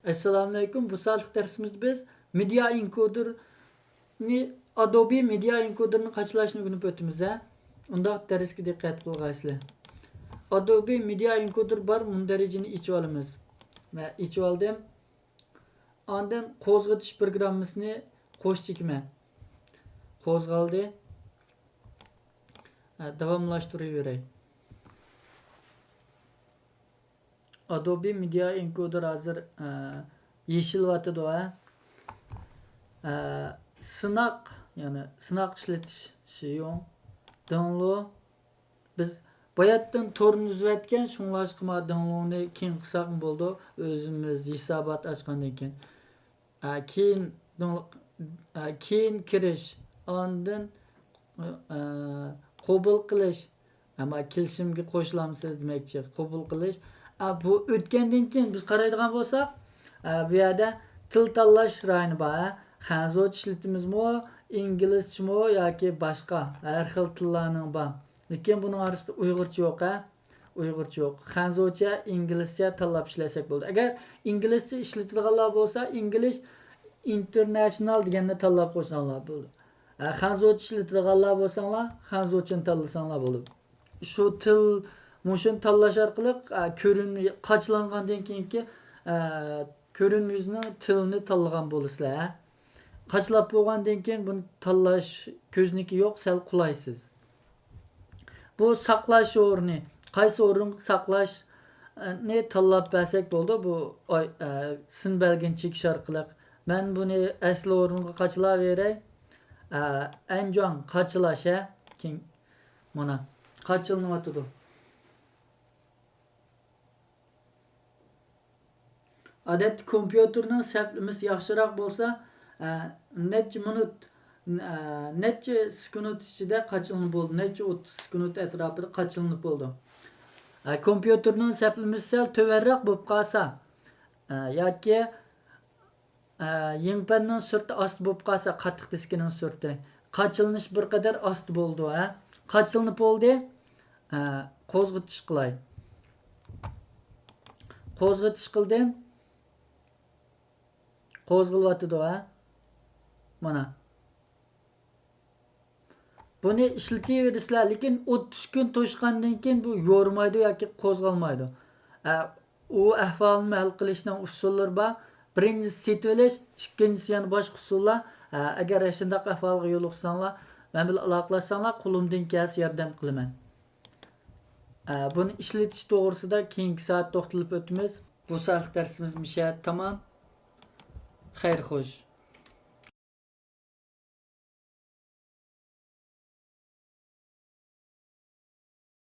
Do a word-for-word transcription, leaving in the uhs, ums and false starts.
ئەسسالامۇئەلەيكۇم. بۇ سائەتلىك دەرسىمىزدە بىز مېدىيا ئېنكودېرنى، ئادوبى مېدىيا ئېنكودېرنى قاچىلاش ئۆگىنىپ ئۆتىمىز، ھە؟ ئۇنداق دەرسكە دىققەت قىلغايسىلەر. ئادوبى مېدىيا ئېنكودېر بار، مۇندەرىجىنى ئېچىۋالىمىز. مەن ئېچىۋالدىم. ئاندىن قوزغىتىش پروگراممىسىنى قوش چېكىمەن. قوزغالدى. ھە، داۋاملاشتۇرۇۋېرەي. ئادوبى مېدىيا ئېنكودېر ھازىر، ئە، يېشىلۋاتىدۇ، ھە. ئە، سىناق، يەنى سىناق ئىشلىتىش شىيۇڭ دىڭلۇ. بىز باياتتىن تورنى ئۈزۈۋەتكەن، شۇڭلاشقا ما دىڭلۇڭنى كېيىن قىلساقمۇ بولىدۇ، ئۆزىمىز ھېسابات ئاچقاندىن كېيىن. ئە، كېيىن دىڭلۇ-، ئە، كېيىن كىرىش، ئاندىن، ئە، قوبۇل قىلىش. ئەمما كېلىشىمگە قوشۇلامسىز دېمەكچى، قوبۇل قىلىش. ئە، بۇ ئۆتكەندىن كېيىن بىز قارايدىغان بولساق، ئە، بۇ يەردە تىل تاللاش رايونى بار، ھە. خەنزۇچە ئىشلىتىمىزمۇ، ئىنگلىزچىمۇ ياكى باشقا ھەر خىل تىللارنىڭ بار. لېكىن بۇنىڭ ئارىسىدا ئۇيغۇرچە يوق، ھە. ئۇيغۇرچە يوق. خەنزۇچە، ئىنگلىزچە تاللاپ ئىشلەتسەك بولىدۇ. ئەگەر ئىنگلىزچە ئىشلىتىدىغانلار بولسا، ئىنگلىش ئىنتېرنېشنال دېگەننى تاللاپ قويساڭلار بولىدۇ. ئە، خەنزۇچە ئىشلىتىدىغانلار بولساڭلار، خەنزۇچىنى تاللىساڭلار بولىدۇ. شۇ تىل، مۇشۇنى تاللاش ئارقىلىق، ئە، كۆرۈن-، قاچىلانغاندىن كېيىنكى، ئە، كۆرۈنمە يۈزىنىڭ تىلىنى تاللىغان بولىسىلەر، ھە. قاچىلاپ بولغاندىن كېيىن بۇنى تاللاش كۆزنىكى يوق، سەل قولايسىز. بۇ ساقلاش ئورنى، قايسى ئورۇنغا ساقلاشنى تاللاپ بەرسەك بولىدۇ. بۇ ئاي-، ئە، سىن بەلگىنى چېكىش ئارقىلىق. مەن بۇنى ئەسلى ئورۇنغا قاچىلاۋېرەي. ئە، ئەنجۇاڭ قاچىلاش، ھە. كېيىن مانا قاچىلىنىۋاتىدۇ. ئادەتتە كومپيۇتېرنىڭ سەپلىمىسى ياخشىراق بولسا، ئە، نەچچە مىنۇت، ئە، نەچچە سېكۇنت ئىچىدە قاچىلىنىپ بولىدۇ، نەچچە ئوتتۇز سېكۇنت ئەتراپىدا قاچىلىنىپ بولىدۇ. ئە، كومپيۇتېرنىڭ سەپلىمىسى سەل تۆۋەنرەك بولۇپ قالسا، ئە، ياكى، ئە، يىڭپەننىڭ سۈرىتى ئاستا بولۇپ قالسا، قاتتىق دىسكىنىڭ سۈرىتى، قاچىلىنىش بىر قەدەر ئاستا بولىدۇ، ھە. قاچىلىنىپ بولدى. ئە، قوزغىتىش قىلاي. قوزغىتىش قىلدىم. قوزغىلىۋاتىدۇ، ھە. مانا. بۇنى ئىشلىتىۋېرىسىلەر، لېكىن ئوتتۇز كۈن توشقاندىن كېيىن بۇ يورۇمايدۇ ياكى قوزغالمايدۇ. ئە، ئۇ ئەھۋالنى ھەل قىلىشنىڭ ئۇسۇللىرى بار. بىرىنچىسى سېتىۋېلىش، ئىككىنچىسى يەنە باشقا ئۇسۇللار. ئە، ئەگەر ئاشۇنداق ئەھۋالغا يولۇقساڭلار، مەن بىلەن ئالاقىلەشسەڭلار، قولۇمدىن كەلسە ياردەم قىلىمەن. ئە، بۇنى ئىشلىتىش توغرىسىدا كېيىنكى سائەت توختىلىپ ئۆتىمىز. بۇ سائەتلىك دەرسىمىز مۇشۇ يەردە تامام. خەير خوش.